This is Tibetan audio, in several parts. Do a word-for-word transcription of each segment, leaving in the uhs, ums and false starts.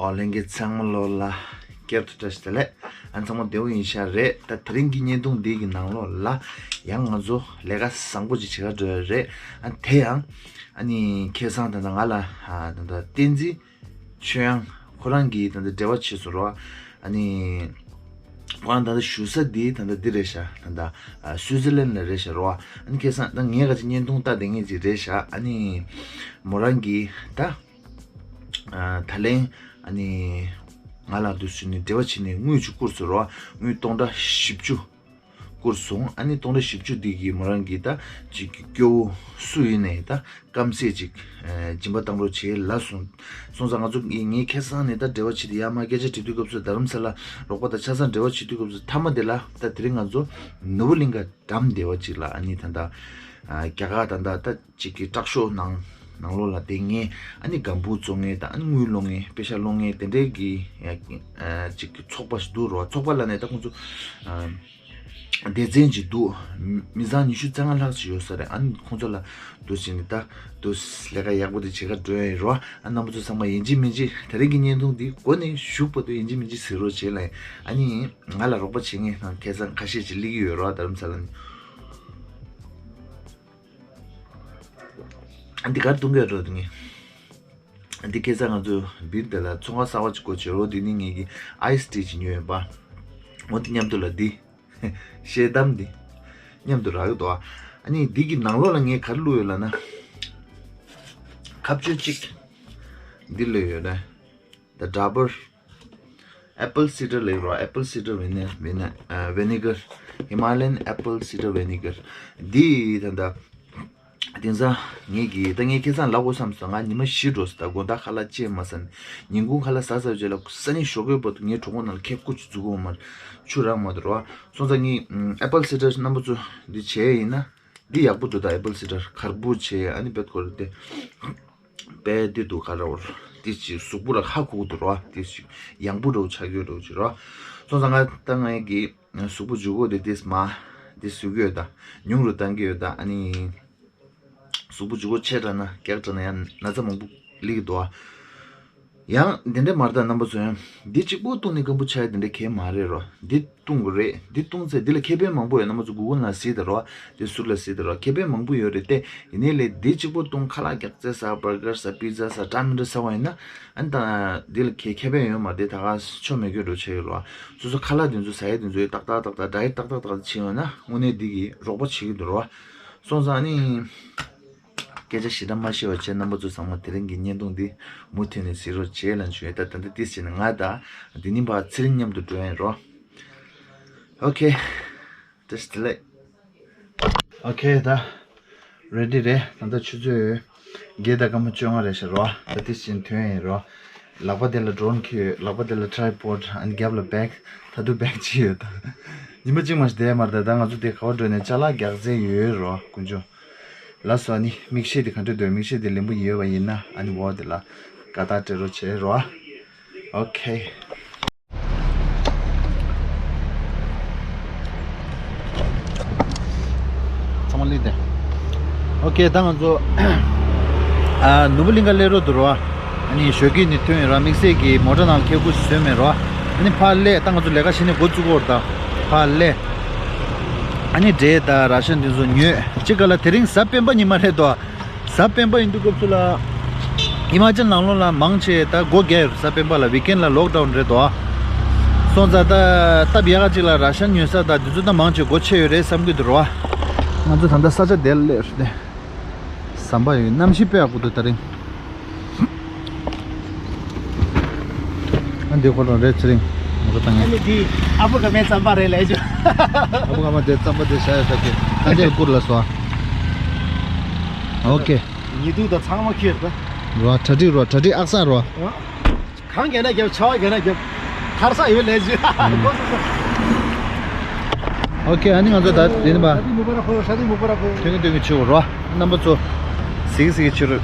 ཨོ་ལྷན་རྒྱས་ཚང་མ་ལོ་ལ་བསྐྱར་དུ་བཀྲ་ཤིས་བདེ་ལེགས། ཨ་ཚང་མ་བདེ་པོ་ཡིན་ཤག་རེད། ད་དེ་རིང་གི་བརྙན་ཐུང་འདི་གི་ནང་ལོགས་ལ་ཡང་ང་ཚོ་ལས་ཀ་བཟང་པོ་ཅིག་བྱེད་ག་འགྲོ་ཡ་རེད། ཨ་དེ་ཡང་ཨ་ནི་ཁ་སང་ད་ལྟ་ང་ལ་ཨ་ད་ལྟ་བསྟན་འཛིན་ཆོས་དབྱངས་ཁོ་རང་གིས་ད་ལྟ་འབྲེལ་བ་བྱས་སོང་རོ། ཨ་ནི་ཁོ་རང་ད་ལྟ་བཞུགས་ས་འདི་ད་ལྟ་འདི་རེད་ཤག་ད་ལྟ་ཨ་སུའི་ཙི་ལན་ལ་རེད་ཤག་རོ། ཨ་ནི་ཁ་སང་ད་ངས་ག་ཅིག་བརྙན་ཐུང་ལྟ་བསྡད་མཁན་ཅིག་རེད་ཤག་ཨ་ནི་མོ་རང་གིས་ད། ད་ལན་ཨ་ནི་ང་ལ་འདུག་ཟེར་ནས་འབྲེལ་བ་བྱས་ནས་དངུལ་ཅིག་བསྐུར་སོང་རོ། དངུལ་སྟོང་ཕྲག་བཞི་བཅུ་བསྐུར་སོང་། ཨ་ནི་སྟོང་ཕྲག་བཞི་བཅུ་འདི་གིས་མོ་རང་གིས་ད་ཅིག་གི་སྐྱོ་བོ་སུ་ཡིན་ནའི་ད་སྐམ་སས་ཅིག་སྦྱིན་པ་བཏང་རོགས་བྱེད་ལབ་སོང་། སོང་ཙང་ང་ཚོ་ངས་ཁ་སང་ནས་ད་འབྲེལ་བ་བྱེད་དུས་ཡར་མར་སྐད་ཆ་དྲི་དུས་སྐབས་སུ་རྡ་རམ་ས་ལ་རོགས་པ་དང་ཆ་ཚང་འབྲེལ་བ་བྱེད་དུས་སྐབས་སུ་མཐའ་མ་དེ་ལ་ད་དེ་རིང་ང་ཚོ་ནོར་བུ་གླིང་ག་འགྲམ་བསྡད་པ་ཅིག་ལ་ཨ་ནི་ད་ད་རྒྱ་གར་ད་ད་ད། གཅིག་གི་ཊག་ཤོ་ནང་ནང་ལོགས་ལ་བསྡད་མཁན་ཨ་ནི་སྒམ་པོ་བཙོང་མཁན་དང་ཨ་ནི་དངུལ་སློང་མཁན་པེ་ཤག་སློང་མཁན་དེ་འདྲའི་གི་ཨ་གཅིག་གི་ཚོགས་པ་ཞིག་འདུག་རོ། ཚོགས་པ་ལ་ནས་ད་ཁོང་ཚོ་ཨ་སྡེ་ཚན་ཅིག་འདུག་མི་མི་ཚང་ཉི་ཤུ་རྩ་ལྔ་ལྷག་ཅིག་ཡོད་ས་རེད། ཨ་ནི་ཁོང་ཚོ་ལ་འདུག་ཟེར་ནས་ད་འདུག་ལས་ཀ་ཡག་པོ་དེ་བྱེད་ག་འགྲོ་ཡ་ཡིན་རོ། ཨ་རྣམ་པ་ཚོ་ཚང་མ་ཡིན་གཅིག་མིན་གཅིག་དེ་རིང་གི་བརྙན་ཐུང་འདི་འགོ་ནས་གཞུག་བར་དུ་ཡིན་གཅིག་མིན་གཅིག་གཟིགས་རོགས་བྱེད་ལ། ཨ་ནི་ང་ལ་རོགས་པ་བྱེད་མཁན་ནང་ཁ་སང་ཁ་ཤས་ཅིག་སླེབས་ཀྱི་ཡོད་རོ། རྡ་རམ་ས་ལ་ནས། འདི་གར་བཏུང་གི་ཡོད་འགྲོ་འདུག་ངས། འདི་ཁ་སང་ང་ཚོས་སྦིར་དེ་ལ་ཚོང་ཁང་གསར་པ་ཅིག་སྒོ་ཕྱེ་རོགས། འདི་ནི་ངེད་ཀྱི་ཨའི་སི་ཊི་ཅིག་ཉོས་ཡོད་པ། འོ་འདི་མཉམ་དུ་ལ་འདི་ཤེལ་དམ་འདི་མཉམ་དུ་རག་གི་འདུག་ཨ་ནི་འདི་གི་ནང་ལོགས་ལ་ངས་ག་རེ་བླུགས་ཡོད་ལབ་ན། ཁ་གཅོད་གཅིག་འདི་བླུགས་ཡོད་ན། The Dabur Apple Cider ལབ་རོ། Apple Cider Vine- Vine- ཨ་Vinegar, Himalayan Apple Cider Vinegar འདི་ད་ལྟ། དེང་སང་ངེད་ཀྱིས་ད་ངས་ཁ་སང་ལབ་དགོས་བསམ་སོང་། ང་ཉི་མ་བཞི་འགྲོ་སོང་ད་དགོང་དག་ཁ་ལག་བཅད་མ་ཟ་ནས། ཉིན་གུང་ཁ་ལག་ཟ་ཚར་རྗེས་ལ་སང་ཉིན་ཞོགས་ཀའི་བར་དུ་ངའི་གྲོད་ཁོག་ནང་ལ་ཁལ་སྐུ་ཅིག་འཛུལ་གི་ཡོད་མ་རེད། ཆུ་རག་མ་འདུག་རོ། སོང་ཙང་ངས་ཨེ་པལ་སི་ཌར་རྣམ་པ་ཚོ་འདི་བྱས་ཡིན་ན་འདི་ཡག་པོ་འདུག་ད་ཨེ་པལ་སི་ཌར་གར་པུ་བྱས། ཨ་ནི་བེད་ཁོ་རེ་དེ་པས་འདི་འདུག་ག་ར་བར་འདི་ཅིག་གཟུགས་པོ་ལ་ཧ་གོ་གི་འདུག་རོ། འདི་ཅིག་ཡང་པོ་འདྲ་བོ་ཆགས་ཡོད་འདྲ་བོ་ཅིག་རོ། སོང་ཙང་ང་ད་ངའི་གི་གཟུགས་པོ་འཇུ་གོ་དེ་དེས་མ་དེ་བཟོ་གི་ཡོད་ད། ཉུང་རུ་བཏང་གི་ཡོད་ད། ཨ་ནི་གཟུགས་པོ་འཇུ་གོ་ཆེ་དྲགས་ན་རྒྱགས་དྲགས་ན་ཡང་ན་ཚ་མང་པོ་སླེབས་ཀྱི་འདུག་ཨ། ཡང་དེ་འདྲ་མ་རེད་ད། རྣམ་པ་ཚོ་ཡང་འདི་གཅིག་པོ་བཏུང་ནས་སྐམ་པོ་ཆགས་ཡ་དེ་འདྲ་གང་ཡང་མ་རེད་རོ། འདི་བཏུང་དགོས་རེད། འདི་བཏུང་ཚེ་འདི་ལ་ཁེ་ཕན་མང་པོ་ཡོད། རྣམ་པ་ཚོ་གུ་གུལ་ལ་གཟིགས་དང་རོ། དེ་ཟུར་ལ་གཟིགས་དང་རོ། ཁེ་ཕན་མང་པོ་ཡོད་རེད་དེ། ཡིན་ནའི་ལས་འདི་གཅིག་པོ་བཏུང་། ཁ་ལག་རྒྱགས་ཚད་ཟ། བར་གར་ཟ། པི་ཛ་ཟ། འདྲ་མི་འདྲ་ཟ་བ་ཡིན་ན་ཨ་ནི་ད་འདི་ལ་ཁེ་ཁེ་ཕན་ཡོད་མ་རེད། ད་ག་ཆོ་མེད་གི་འགྲོ་ཆེ་གི་རོ། སོ་སོ་ཁ་ལག་དེ་ཚོ་ཟ་ཡ་དེ་ཚོ་ཏག་ཏག་ཏག་ཏག་ཌ་ཡེ་ཊི་ཏག་ཏག་ཏག་ཏག་བྱེད་ཡོང་ན་དངོས་གནས་འདི་གིས་རོགས་པ་བྱེད་ཀྱི་འདུག་རོ། སོང་ཙང་ཨ་ནི། སྐད་ཆ་ཞེ་དྲག་མ་བཤད་པ་བྱས། རྣམ་པ་ཚོ་ཚང་མ་དེ་རིང་གི་བརྙན་ཐུང་འདི་མུ་མཐུད་ནས་གཟིགས་རོགས་བྱེད་ལབ་ཞུ་ཡ། ད་ད་ལྟ་ཏིས་བྱས་ནས་ང་དང་དེ་ནི་བ་ཚེ་རིང་མཉམ་དུ་འགྲོ་ཡིན་རོ། ཨོ་ཁེ། བཀྲ་ཤིས་བདེ་ལེགས། ཨོ་ཁེ། ད་རེ་ཌི་རེད། ད་ལྟ་ཆུ་ཚོད་བརྒྱད་དང་སྐར་མ་བཅོ་ལྔ་རེད་ཤག་རོ། ད་ཏིས་བྱས་ནས་ཐོན་ཡིན་རོ། ལག་པ་དེ་ལ་ཌོ་རོན་འཁྱེར་ཡོད། ལག་པ་དེ་ལ་ཊི་རའི་པོཌ། ཨ་ནི་རྒྱབ་ལ་བེག་ད་དུང་བེག་ཅིག་ཡོད་ད། ཉི་མ་གཅིག་མ་ཞིག་བསྡད་མ་རེད་ད། ད་ང་ཚོ་དེ་ག་བ་འགྲོ་ནས་ཅ་ལག་རྒྱག་རྩིས་ཡོད་རོ། དཀོན་མཆོག་ལགས་སོ། ཨ་ནི་མིག་ཤེལ་དེ་ག་འདྲ་འདུག་མིག་ཤེལ་དེ་ལེན་པོ་ཡོད་པ་ཡིན་ན་ཨ་ནི་འོ་དེ་ལ་དགའ་རྟགས་སྤྲད་རོགས་བྱེད་རོགས། ཨོ་ཁེ། ཚང་མ་སླེབས་ཏེ། ཨོ་ཁེ། ད་ང་ཚོ་ཨ་ནོར་བུ་གླིང་ག་སླེབས་རོགས་འདུག་རོ། ཨ་ནི་ཞོགས་ཀས་ནས་ཐོན་ཡོད་ར། དམིགས་བསལ་གྱི་མོ་ཊ་ནང་ལ་ཁལ་ཁུ་ཞིག་བཟོས་མེད་རོ། ཨ་ནི་ཕར་སླེབས། ད་ང་ཚོ་ལས་ཀ་བྱེད་ནས་འགོ་བཙུགས་ཀྱི་ཡོད་རེད་ད། ཕར་སླེབས། ཨ་ནི་འབྲས་དང་ར་ཤན་དེ་ཚོ་ཉོས། གཅིག་ག་ལ་དེ་རིང་གཟའ་སྤེན་པ་ཉི་མ་རེད་དོ། གཟའ་སྤེན་པ་ཡིན་དུས་སྐབས་སུ་ལ་ཧི་མ་ཅལ་ནང་ལོགས་ལ་མང་ཆེ་ད་སྒོ་རྒྱག་ཡོད་རེད། གཟའ་སྤེན་པ་ལ་ཝིག་ཨེན་ཌི་ལ་ལོག་ཌའོན་རེད་དོ། སོང་ཙང་ད་སྟབས་ཡག་ག་ཅིག་ལ་ར་ཤན་ཉོ་ས་དང་དེ་ཚོ་ད་མང་ཆེ་སྒོ་ཕྱེ་ཡོད་རེད་བསམ་གྱི་འདུག་རོ། ང་ཚོ་ད་ལྟ་ས་ཆ་དེར་སླེབས་རེད་དེ། ཟམ་པ་ཡོད། གནམ་གཤིས་དཔེ་ཡག་པོ་འདུག་དེ་རིང་། ཨ་འདི་ཁོ་རང་རེད། ཚེ་རིང་མོ་ཊ་བཏང་ཡ། ཨ་ནི་འདི་ཨ་ཕོ་དགའ་མའི་རྩམ་པ་རེད་ལབ་ཞུ། ཨ་ཕོ་དགའ་མ་དེ་རྩམ་པ་དེ་བཞག་ཡོད་ས་ཀྱི་ཁ་འདེད་བསྐུར་ལ་སོ། ཨོ་ཁེ། ཉི་གདུགས་དང་ཚང་མ་ཁྱེར་ད། རོ་གྲ་སྒྲིག་རོ། གྲ་སྒྲིག་ཨག་སང་རོ། གང་རྒྱག་ན་རྒྱབ། ཆར་པ་རྒྱག་ན་རྒྱབ། ཐར་ས་ཡོད་ལས་ཞུ། ཨོ་ཁེ། ཨ་ནི་ང་ཚོ་ད་དེ་ནི་མ་ཐོན་གི་ཐོན་གི་བྱེད་དགོས་རོ། རྣམ་པ་ཚོ་གཟིགས་གཟིགས་བྱེད་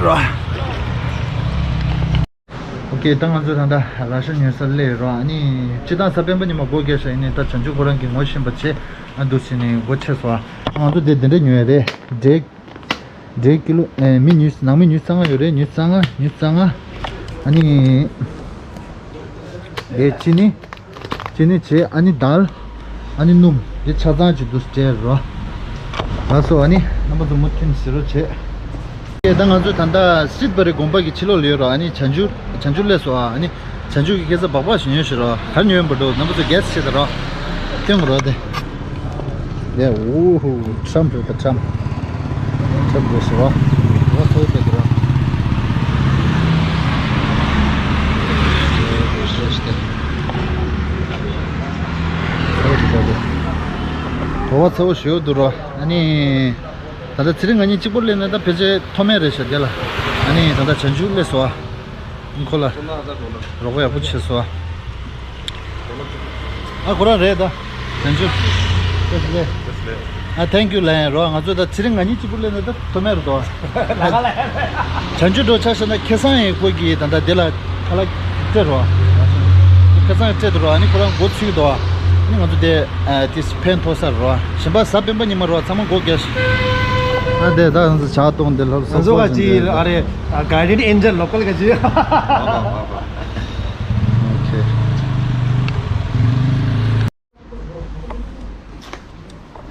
རོ། ཨོ་ཁེ། ད་ང་ཚོ་ད་ལྟ་ར་ཤན་ཉོ་སར་སླེབས་རོ། ཨ་ནི་སྤྱིར་བཏང་གཟའ་སྤེན་པ་ཉི་མ་སྒོ་རྒྱག་ཤག་ཡིན་ནའི་ད་བྱང་ཆུབ་ཁོ་རང་གིས་ངོ་ཤེས་པ་བྱས། ཨ་འདུག་བྱས་ནས་སྒོ་ཕྱེ་སོང་། ཨ་ང་ཚོ་དེ་དེ་འདྲ་ཉོས་རེད། འབྲས་འབྲས་ཀི་ལོ་ཨེ་མི་ཉུང་ནང་མི་ཉུང་རྩ་ལྔ་ཡོད་རེད། ཉུང་རྩ་ལྔ། ཉུང་རྩ་ལྔ། ཨ་ནི། དེ་ཅི་ནི། ཅི་ནི་བྱས། ཨ་ནི་དཱལ། ཨ་ནི་སྣུམ། དེ་ཆ་ཚང་ཅིག་འདུག་སྤྲད་རོགས། ལགས་སོ། ཨ་ནི་རྣམ་པ་ཚོ་མུ་མཐུད་གཟིགས་རོགས་བྱེད། ད་ང་ཚོ་ད་ལྟ་སྲིད་པ་རི་དགོན་པ་གི་ཕྱི་ལོགས་ལ་ཡོད་རོགས། ཨ་ནི་བྱང་ཆུབ་བྱང་ཆུབ་སླེབས་སོང་། ཨ་ནི་བྱང་ཆུབ་ཀྱི་སྐད་ཆ་སྦག་སྦག་ཞིག་ཉོས་ཤོག་རོགས། ག་རེ་ཉོས་ཡིན་པ་འགྲོ། རྣམ་པ་ཚོ་གས་བྱེད་དང་རོགས། སྟོན་དགོས་རོགས་དེ། ཡ། ཨོ་ཧོ། ཁྲམ་རེད་ད། ཁྲམ། ཁྲམ་རེད་ཟེར་བ། ཨོ་ཚོ་དེ་དེ་ར། ཨོ་ཚོ་དེ་དེ། ཨོ་ཚོ་ཞུ་འདུག་ར། ཨ་ནི། ད་ལྟ་ཚེ་རིང་ང་གཉིས་གཅིག་པོ་སླེབས་ནས་ད་ཕལ་ཆེར་མཐོ་དམན་རེད་ཤག་དེ་ལ། ཨ་ནི་ད་ལྟ་བྱང་ཆུབ་སླེབས་སོང་ཨ། ཁོ་ལ་རོགས་པ་ཡག་པོ་བྱས་སོང་ཨ། ཨ་ཁོ་རང་རེད་ད། བྱང་ཆུབ། ཨ། thank you ལབ་ཡིན་རོགས། ང་ཚོ་ད་ཚེ་རིང་ང་གཉིས་གཅིག་པུ་སླེབས་ནས་ད་མཐོ་དམན་རེད་དོ། བྱང་ཆུབ་འགྲོ་ཆ་བཞག་ན་ཁེ་སང་ཡིན། ཁོ་གིས་ད་ལྟ་དེ་ལ་ཁ་ལག་སྤྲད་རོགས། ཁེ་སང་སྤྲད་དོ་རོགས། ཨ་ནི་ཁོ་རང་འགོ་ཚུགས་དོ། ཨ་ནི་ང་ཚོ་དེ་དེ་ཕན་ཐོགས་ས་རོགས། གཞན་པ་གཟའ་སྤེན་པ་ཉི་མ་རོགས། ཚང་མ་སྒོ་རྒྱག་ཤིག་ཨ་དེ་ད་ང་ཚོ་ཇ་བཏུང་དེ་ལྷོ་ང་ཚོ་ག་ཅི་ཨ་རེད། guardian angel local ག་ཅི། OK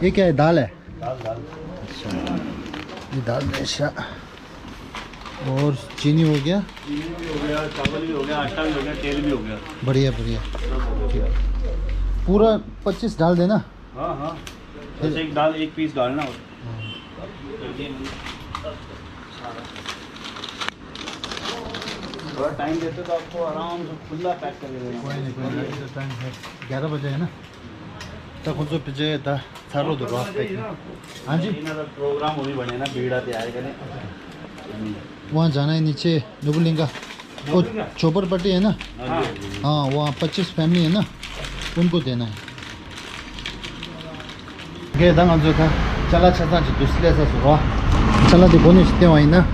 ये क्या है? दाल है? दाल, दाल। अच्छा, ये दाल में ऐसा। और चीनी हो गया? चीनी भी हो गया, चावल भी हो गया, आटा भी हो गया, तेल भी हो गया। बढ़िया, बढ़िया। सब हो गया। पूरा पच्चीस डाल देना। हाँ, हाँ। बस एक दाल, एक पीस डालना। थोड़ा टाइम देते तो आपको आराम से खुला पैक कर देते। कोई नहीं, कोई नहीं, अभी तो टाइम है, ग्यारह बजे है ना। ད་ཁོང་ཚོ་ཕལ་ཆེར་ད་ཚར་རོ་འདུག་རོ། हाँ जी। प्रोग्राम वही बने ना, भीड़ आते आएगा नहीं। वहाँ जाना है नीचे नुबुलिंगा। वो चोपड़ पट्टी है ना? हाँ, वहाँ पच्चीस फैमिली है ना, उनको देना है। ད་ང་ཚོ་ད་ཅ་ལག་ཆ་ཚང་ཅིག་འདུག་སེ་སླེབས་ཚར་སོང་རོ། ཅ་ལག་དེ་གོ་ནས་ཞིག་བསྟན་པ་ཡིན་ན།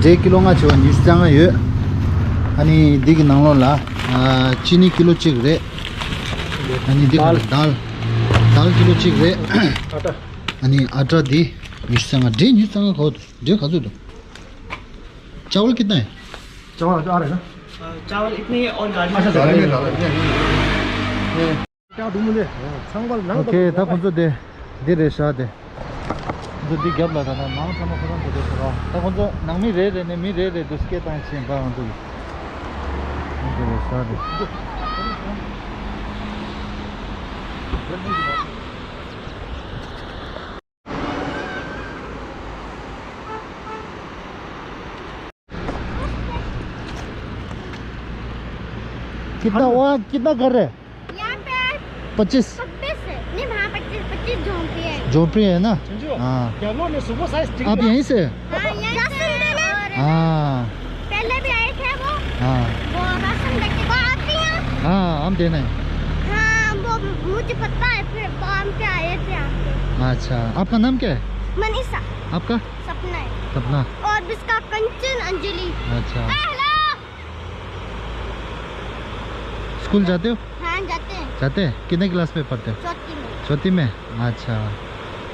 འབྲས་ཀི་ལོ་ལྔ་བྱས་པ་ཉི་ཤུ་རྩ་ལྔ་ཡོད། ཨ་ནི་འདི་གི་ནང་ལོགས་ལ་ཨ་ཅི་ནི་ཀི་ལོ་གཅིག་རེད། ཨ་ནི་འདི་ག་རེ། दाल། दाल། दाल་ཀི་ལོ་གཅིག་རེད། ཨ་ནི་आटा འདི་ཉི་ཤུ་རྩ་ལྔ། འབྲས་ཉི་ཤུ་རྩ་ལྔ་གོ། འབྲས་ག་ཚོད་འདུག चावल कितना है? चावल आ रहा है ना? चावल इतने ही और गाड़ी में। अच्छा, गाड़ी में डाला है। क्या ढूंढ ले? ཚང་མ་ལ་ནང་། ཨོ་ཁེ། ད་ཁོང་ཚོ་དེ་འདི་རེད་ཤག་དེ། ཁོང་ཚོ་འདི་རྒྱབ་ལ་ད་ནང་ཚང་མ་ཁོ་རང་ཚོ་དེ་ཚོ་ར། ད་ཁོང་ཚོ་ནང་མི་རེ་རེ་ནས་མི་རེ་རེ་འདུག་སེ་བཏང་ཕྱིན་པ་ང་ཚོ་གི། འདི་རེད་ཤག་དེ། कितना हुआ? कितना घर है? यहाँ पे पच्चीस। छब्बीस है। नहीं, वहाँ पच्चीस, पच्चीस झोंपड़ी है। झोंपड़ी है ना? समझो? हाँ। क्या लो ने सुबह साइज ठीक आप है। यहीं से? हाँ, यहाँ से। और हाँ। पहले भी आए थे वो। हाँ। वो राशन लेके। वो आती हैं। हाँ, हम देना है। हाँ, वो मुझे पता है, फिर वो हम पे आए थे आपके। अच्छा, आपका नाम क्या है? मनीषा। आपका? सपना है। सपना। और इसका कंचन अंजलि। अच्छा। ए, हेलो। स्कूल जाते हो? हाँ, जाते हैं। जाते हैं? कितने क्लास में पढ़ते हो? चौथी में। चौथी में? अच्छा।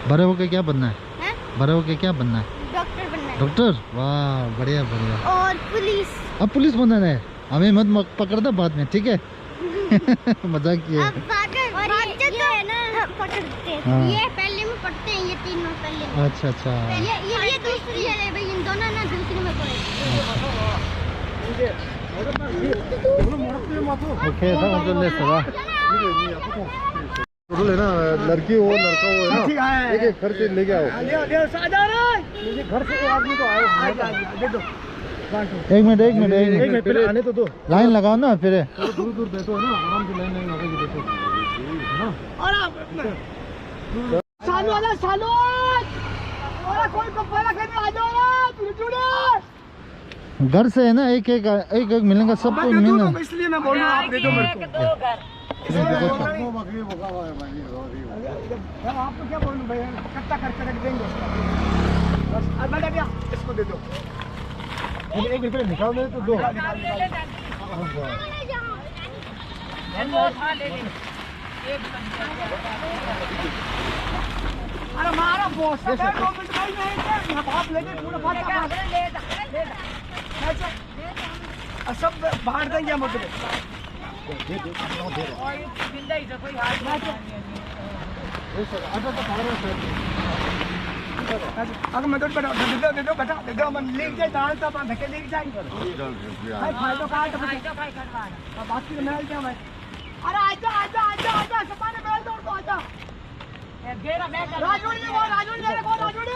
बड़े होके क्या बनना है? हैं? बड़े होके क्या बनना है? डॉक्टर बनना है। डॉक्टर? वाह, बढ़िया, बढ़िया। और पुलिस। अब पुलिस बनना है? हमें मत म-, पकड़ना बाद में, ठीक है? मजाक किया। अब पकड़, और पकड़, ये तो है ना, हम पकड़ते हैं। हाँ। ये पहले में पढ़ते हैं, ये तीनों पहले में। अच्छा, अच्छा। ये, ये, ये दूसरी है, भाई, इन दोनों ना दूसरी में पढ़े। OK, ད་ང་ཚོ་སླེབས་སོང་ར། टोटल है ना, लड़की हो, लड़का हो, है ना, एक एक घर से लेके आओ। ले आओ, ले आओ, आ जाओ रे। मुझे घर से एक आदमी तो आए। आ गया, आ गया, दे दो। एक मिनट, एक मिनट, एक एक मिनट, मिनट, पहले पहले आने तो दो। लाइन लगाओ ना फिर। थोड़ा दूर दूर बैठो, है ना, आराम से लाइन, लाइन लगा के बैठो, है ना। और आप सालो वाला सालो, और कोई को पहला घर में आ जाओ यार, पूरे जुड़े। घर से है ना, एक एक, एक एक मिलेगा, सबको मैं दे दूँ, मिलना। तो इसलिए मैं बोल रहा हूँ, आप दे दो मेरे को। एक, दो घर। इसमें देखो, अच्छा। मैं आपको क्या बोलूँ भैया, इकट्ठा करके रख देंगे। बस, अब बेटा क्या, इसको दे दो। एक, एक रुपये निकाल दे तो दो। निकाल, निकाल, निकाल। दो था, ले ले। अरे मारा बॉस, दो मिनट भाई, नहीं, नहीं, भाप लेके पूरा भाप का। ले जा, ले जा। अच्छा। सब बांट देंगे हम उधर। और ये जिंदा ही तो कोई हाथ नहीं है। अगर मदद करो, दे दो, दे दो, बेटा, दे दो, हम लेके जाए, दाल सब हम धक्के लेके जाएंगे। भाई, फायदा कहाँ है? फायदा कहाँ है? बाकी तो मैं क्या भाई? अरे आजा, आजा, आजा, आजा, सपा ने बैल दौड़ को आजा। राजू ने वो, राजू ने वो, राजू ने।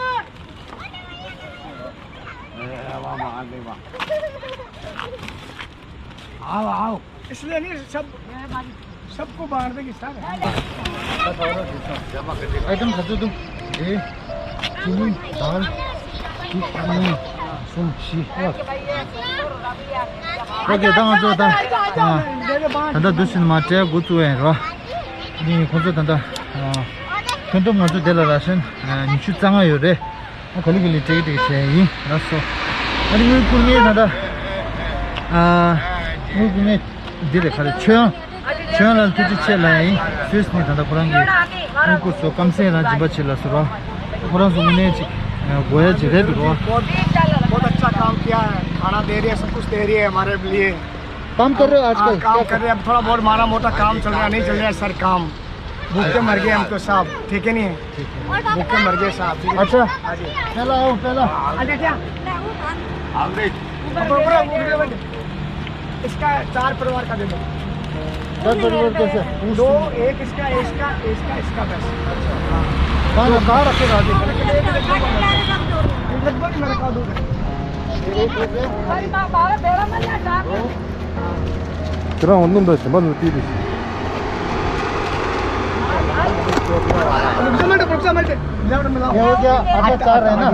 ए, वाह, वाह, वाह। आओ, आओ। इसलिए नहीं, सब, सबको बांट देंगे, सर। आइटम खर्च तुम। ए, चीनी, दाल, चीनी, सुन, सी। ओके, ད་ང་ཚོ་ད། ད་ལྟ་འདུག་སེ་མར་སྤྲད་འགོ་བཙུགས་ཡིན་རོ། ནི་ཁོང་ཚོ་ད་ལྟ། ཁྱོན་བསྡོམས་ང་ཚོ་དེ་ལ་ར་ཤན་ཉི་ཤུ་རྩ་ལྔ་ཡོད་རེད། ཨ་ག་ལེ་ག་ལེ་སྤྲད་སྤྲད་བྱས་ཡིན་ལགས་སོ། ཨ་ནི་དངུལ་བསྐུར་མཁན་ད་ལྟ། ཨ་དངུལ་བསྐུར་མཁན་འདི་རེད། ག་རེ། ཆོས་དབྱངས། ཆོས་དབྱངས་ལགས་ཐུགས་རྗེ་ཆེ་ལབ་ཡིན། སུད་སི་ནས་ད་ལྟ་ཁོ་རང་གིས་དངུལ་བསྐུར་སོང་། སྐམ་སའི་རང་སྦྱིན་པ་བྱེད་ལགས་སོ་རོ། ཁོ་རང་ཚོ་དངོས་གནས་ཅིག་དགོས་ཡ་ཅིག་རེད་འདུག་རོ། बहुत, बहुत अच्छा काम किया है, खाना दे रही है, सब कुछ दे रही है हमारे लिए। काम कर रहे हो आजकल? हाँ, काम कर रहे हैं, अब थोड़ा बहुत माड़ा मोटा काम चल रहा है, नहीं चल रहा है सर काम। भूख के मर गए हम तो साहब, ठीक है नहीं? भूख के मर गए साहब, ठीक है? अच्छा। हाँ जी। पहला आओ, पहला। अच्छा, क्या? ऊपर, ऊपर, ऊपर, ऊपर। इसका चार परिवार का दे दो। चार परिवार कैसे? दो, एक इसका, इसका, इसका, इसका बस। अच्छा। कहाँ, कहाँ रखेगा अभी? लगभग मेरे का दो। ཁྱེད་རང་འོ་ནུབ་ད་ཞིམ་པ་ནུབ་ཏི་རེད། रुक जा, रुक जा, रुक जा। ये हो गया, आपका चार है ना?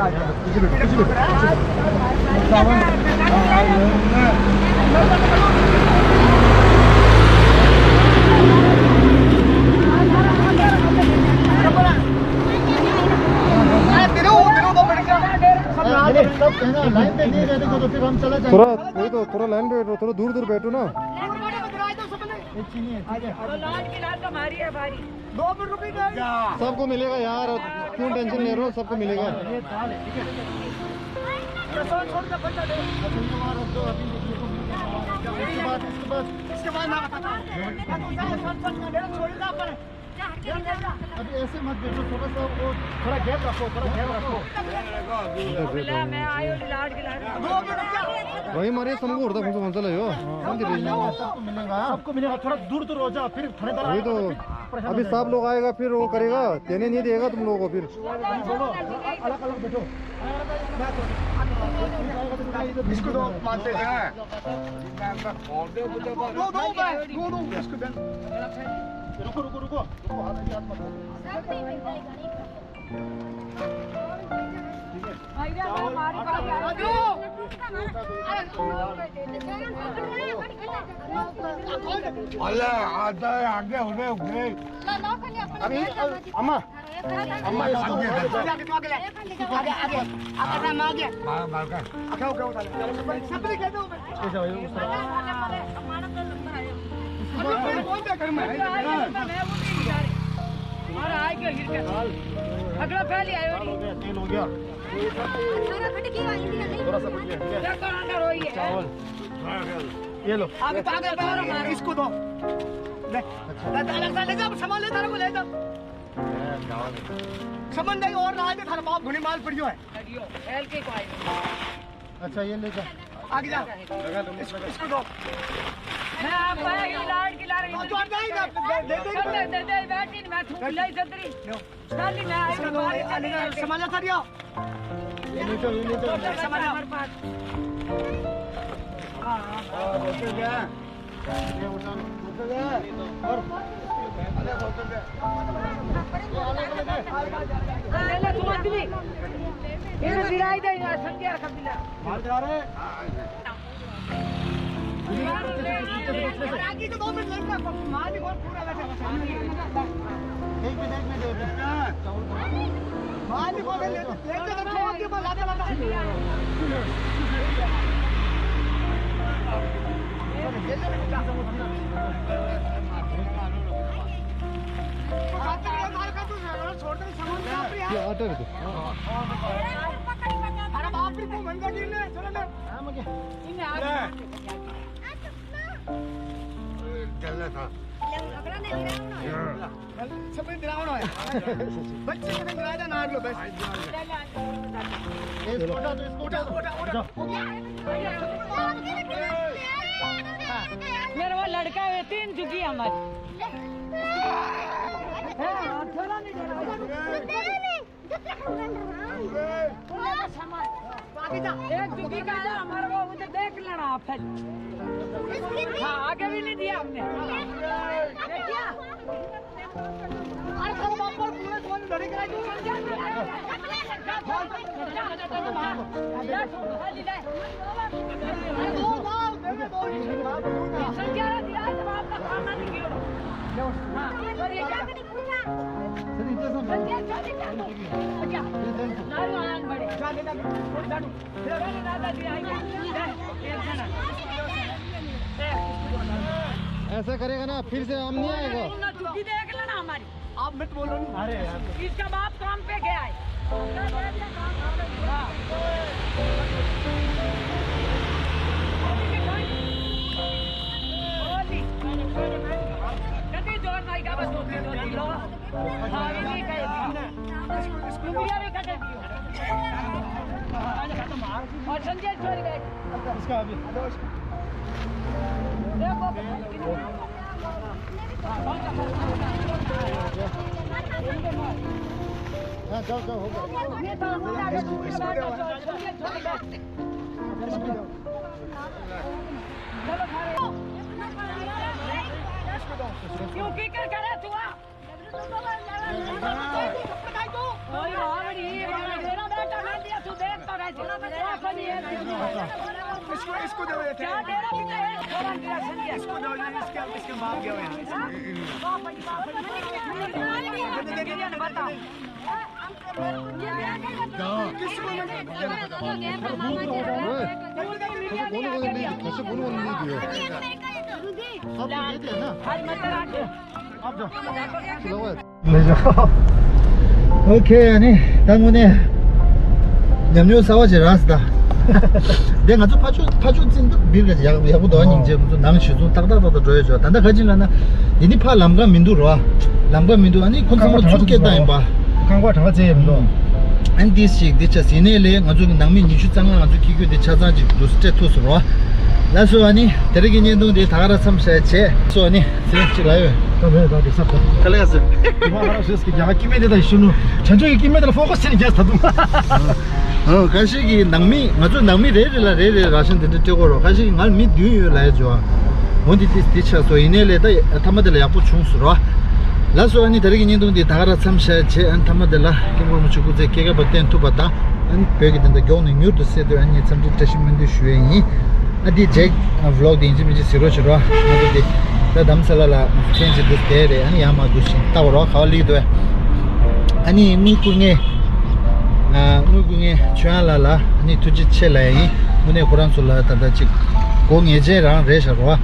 थोड़ा, वही तो, थोड़ा लाइन पे बैठो, थोड़ा दूर दूर बैठो ना। लाड की लाड तो हमारी है भारी। दो मिनट रुकिए। सबको मिलेगा यार, क्यों टेंशन ले रहे हो, सबको मिलेगा। इसके बाद, इसके बाद, इसके बाद मैं बताता हूँ। अभी ऐसे मत बैठो, थोड़ा सा वो, थोड़ा गैप रखो, थोड़ा गैप रखो। मैं आयो लाड की लाड। वही मारे समूह उड़ता फुंसो फंसला यो। सबको मिलेगा, सबको मिलेगा, थोड़ा दूर दूर हो जाओ, फिर थानेदार वही तो। अभी साहब लोग आएगा, फिर वो करेगा, देने नहीं देगा तुम लोगों को फिर। बोलो, अलग अलग बैठो। इसको दो, मानते हैं। दो, दो, दो, दो, इसको दे। रुको, रुको, रुको, रुको, हाथ, हाथ मत। अल्लाह, आधा आगे हो रहे हो गए। अभी, अम्मा, अम्मा, इसको आगे, आगे, आगे, आगे, आगे, आगे, आगे। मार, मार कर। आगे, आगे, आगे। सब लेके दो। अगला पहले आयो। तेल हो गया। थोड़ा सा कुछ, ठीक है? चावल। ये लो। आगे तो आगे, इसको दो। ले। अच्छा। ले, ले, ले, ले जाओ, सामान ले जाओ, ले जाओ। चावल। सामान नहीं और ना आए तो थारा बाप घुनी माल पड़ियो है। अच्छा, ये ले जा। आगे जा। इसको, इसको दो। मैं आप आया, ये लाड़ की लाड़। तो, तो नहीं, दे, दे, दे, दे। दे, दे, दे, बैठ ही नहीं, मैं थूक लाई जतरी। लो। चल, मैं आया, इसको दो, बाहर आ, ले जा, चल। सामान ला, सामान। ये ले जाओ, ये ले जाओ। सामान हमारे पास। हाँ, हाँ। हाँ, बोलते क्या? छोड़ दे, सामान साफ रहा। ये आटा रख दो। अरे बाप रे, तू मंगा गिरने, चलो ना। हाँ, मुझे। इन्हें आगे। छपरी दिलाओ ना यार। बच्चे को दिला देना आप लोग बस। इसको उठा दो, इसको उठा दो। उठा, उठा, उठा। मेरा वो लड़का है, तीन झुकी हमारी। हाँ, थोड़ा नहीं डरा। एक दुखी का है, हमारे को उधर देख लेना आप फिर। हाँ, आगे भी नहीं दिया हमने। देखिए। अरे, सब बाप पर पूरे कौन लड़ेगा, जो समझा? अरे, दो साल, दे दे, दो ही। संख्या दिया है, जब आपका खाना नहीं गिरो। हाँ, और ये क्या? ऐसा करेगा ना, फिर से हम नहीं आएगा। आप मत बोलो ना। अरे यार। इसका बाप काम पे गया है। और संजय छोड़ गए। इसका अभी। हाँ, जाओ, जाओ, हो गया। क्यों फिक्र करे तू? इसको, इसको दे देते हैं। इसको दो, ये इसके, इसके मार गया है। ཨོ་ཁེ། ཨ་ནི་ད་དངོས་གནས་ཉམས་མྱོང་གསར་བ་ཅིག་རག་སོང་ད། དེ་ང་ཚོ་ཕར་ཕྱོགས་ཕར་ཕྱོགས་བཙན་ཏུ་འབིར་ག་ཡག་ཡག་པོ་འདུག་སྙིང་རྗེ། ང་ཚོ་ནང་ཞུ་ཚོང་ཏག་ཏག་ཏག་ཏག་འགྲོ་ཡོད་ཅོག་ད་ལྟ་ག་ཅི་ལ་ན་འདི་ནི་ཕར་ལམ་ཁ་མི་འདུག་རོ། ལམ་ཁ་མི་འདུག་ཨ་ནི་ཁོ་ཚང་མ་ཚུར་སྐྱེལ་བཏང་ཡིན་པ། ཁང་པ་གྲངས་ཀ་བཙལ་ཡོད་མི་འདུག་ཨ་ནི་འདི་ཞིག་འདི་ཆ་ཟིན་ནས་ལས་ང་ཚོ་གི་ནང་མི་ཉི་ཤུ་རྩ་ལྔ་ང་ཚོ་ཁྱི་རྒྱུད་འདི་ཆ་ཚང་ཅིག་འདུག་སྤྲད་ཐུབ་སོང་རོ། ལགས་སོ། ཨ་ནི་དེ་རིང་གི་བརྙན་ཐུང་འདི་ད་ག་རང་མཚམས་བཞག་བྱས། སོ་ཨ་ནི་ཚེ་རིང་ཅིག་ལ་ཡོད། ད་མེད་ད་འགྲིག་ས་ད། ད་ལེ་ག་ཟེར། དེ་མ་ཧ་ར་ཞོས་ཀྱི་རྒྱ་གར་སྐྱེ་དམན་དེ་དང་ཤུ་ནུ། བྱང་ཕྱོགས་ཀྱི་སྐྱེ་དམན་དེ་ལ་ཕོ་ཁོ་སེ་ནི་རྒྱས་ད་དུང་། ཨ་ཁ་ཤས་ཀྱིས་ནང་མི་ང་ཚོ་ནང་མི་རེ་རེ་ལ་རེ་རེ་ར་ཤན་དེ་འདྲ་སྤྲད་དགོས་རོ། ཁ་ཤས་ཀྱིས་ང་ལ་མི་བདུན་ཡོད་ལབ་ཡ་ཅོ། འོ་འདི་དེ་དེ་ཆགས་སོ། ཡིན་ནའི་ལས་ད་མཐའ་མ་དེ་ལ་ཡག་པོ་བྱུང་སོང་རོ། ལགས་སོ། ཨ་ནི་དེ་རིང་གི་བརྙན་ཐུང་འདི་ད་ག་རང་མཚམས་བཞག་བྱས། ཨ་ནི་མཐའ་མ་དེ་ལ་སྐྱབས་མགོན་རིན་པོ་ཆེ་སྐུ་ཚེ་སྐྱེས་རྒ་བར་བརྟན་ཐུབ་པ་དང་། ཨ་ནི་བོད་ཀྱི་དེ་འདྲ་མགྱོགས་ནས་མྱུར་དུ་སེལ་དུས་ཨ་ནི་འཚམས་འདྲི་བཀྲ་ཤིས་སྨོན་འདུན་ཞུ་ཡས་ཡིན། ཨ་འདི་རྗེས་ཝི་ལོག་དེ་ཡིན་གཅིག་མིན་གཅིག་གཟིགས་རོགས་བྱེད་རོགས། ང་ཚོ་འདི་ད་རྡ་རམ་ས་ལ་ལ་མཚན་གཅིག་འདུག་བསྡད་རེད། ཨ་ནི་ཡར་མར་འདུག་བཞིན་ལྟ་བ་རོགས། ག་བ་སླེབས་འདུག་ཨ་ནི་དངུལ་བསྐུར་མཁན། ཨ་དངུལ་བསྐུར་མཁན་ཆོས་དབྱངས་ལགས་ལ་ཨ་ནི་ཐུགས་རྗེ་ཆེ་ལབ་ཡ་ཡིན། དངོས་གནས་ཁོ་རང་ཚོ་ལ་ད་ལྟ་ཅིག་སྒོ་ངེས་ཅན་རང་རེད་ཤག་རོགས།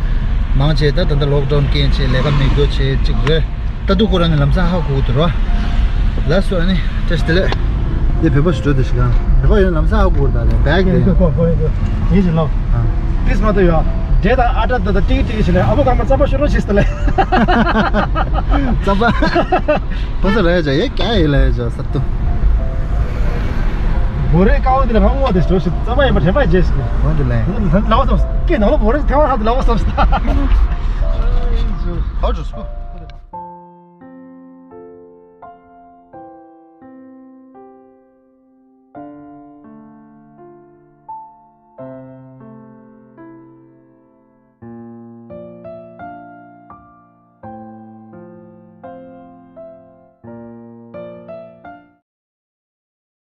མང་ཆེ་ད་ད་ལྟ་ལོག་ཌའུན་རྐྱེན་བྱས་ལས་ཀ་མེད་རྒྱུ་བྱས་ཅིག་རེད། ལྟ་འདུག་ཁོ་རང་ནི་ལམ་སང་ཧ་གོ་གི་འདུག་རོ། ལགས་སོ། ཨ་ནི་བཀྲ་ཤིས་བདེ་ལེགས། འདི་བོད་པ་ཞིག་འགྲོ་དེ་ཞིག་ཡང་བོད་པ་ཡོད་ན་ལམ་སང་ཧ་གོ་གི་འདུག་ད་རེད་བེག་དེ་ཡང་། ཡིན་ཞིག་ལོ། ཨ། ཏིས་མ་ཏོ་ཡོད། འདྲེ་དང་ཨ་ཏྲ་ད་ད་ཏིག་ཏིག་ཞིག་ལས་ཨ་ཕོ་གང་མ་རྩམ་པ་ཤོར་རོགས་ཞིག་ཟེར་ལས། རྩམ་པ། ཕོ་ཚོད་ལ་ཡ་ཅག་ཡེ་ཀྱ་ཡེ་ལ་ཡ་ཅག་ས་ཏུ། བོ་རེ་ཀ་བོ་དེ་ལ་རང་ངོ་དེ་ཞོ་ཞིག་རྩམ་པ་ཡིན་པ་དྲན་པ་རྗེས་ཞིག་འོ་དེ་ལས། ལ་བ་སམ་ཀེ་ནང་ལོ་བོ་རེ་ཐེ་བ་ཧ་དེ་ལ་བ་སམ་ས། ཧ་ཇོ་སྐུ།